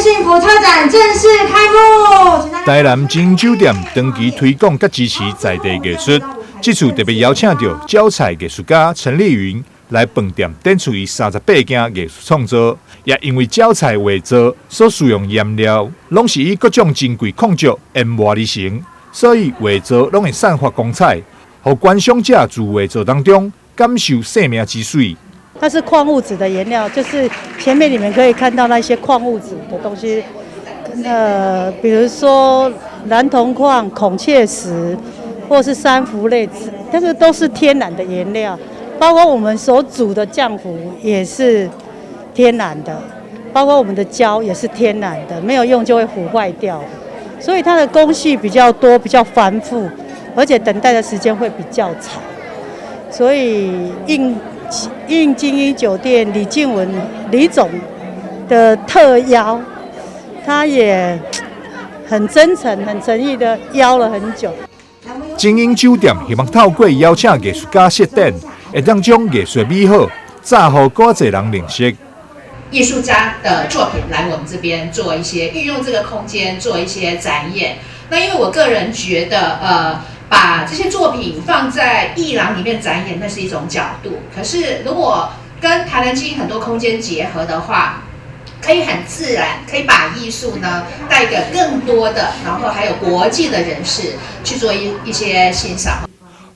幸福特展正式開幕。台南晶英酒店長期推廣佮支持在地藝術，這次特別邀請著膠彩藝術家陳麗雲來飯店展出伊38件藝術創作，也因為膠彩畫作所使用顏料，攏是以各種珍貴礦石研磨而成，所以畫作攏會散發光彩，予觀賞者自畫作當中感受生命之水。它是礦物質的顏料，就是前面你們可以看到那些礦物質的東西，比如說藍銅礦、孔雀石，或是珊瑚類，這個都是天然的顏料，包括我們所煮的漿糊也是天然的，包括我們的膠也是天然的，沒有用就會腐壞掉，所以它的工序比較多，比較繁複，而且等待的時間會比較長，所以應晶英酒店李靜文李總的特邀，他也很真誠、很誠意的邀了很久。晶英酒店希望透過邀請藝術家設展，會當將藝術美好載予閣濟人認識。藝術家的作品來我們這邊做一些運用這個空間做一些展演。那因為我個人覺得，把這些作品放在藝廊裡面展演，那是一種角度。可是如果跟台南晶英很多空間結合的話，可以很自然，可以把藝術呢帶給更多的，然後還有國際的人士去做一些欣賞。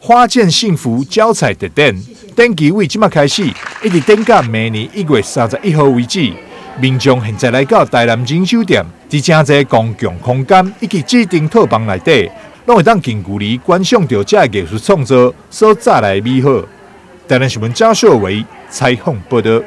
花見幸福膠彩特展，展期為這馬開始，一直展到明年1月31號為止。民眾現在來到台南晶英酒店，佇誠濟公共空間以及指定套房內底，攏會當近距離觀賞著這藝術創作所帶來的美好。台南新聞張秀維採訪報導。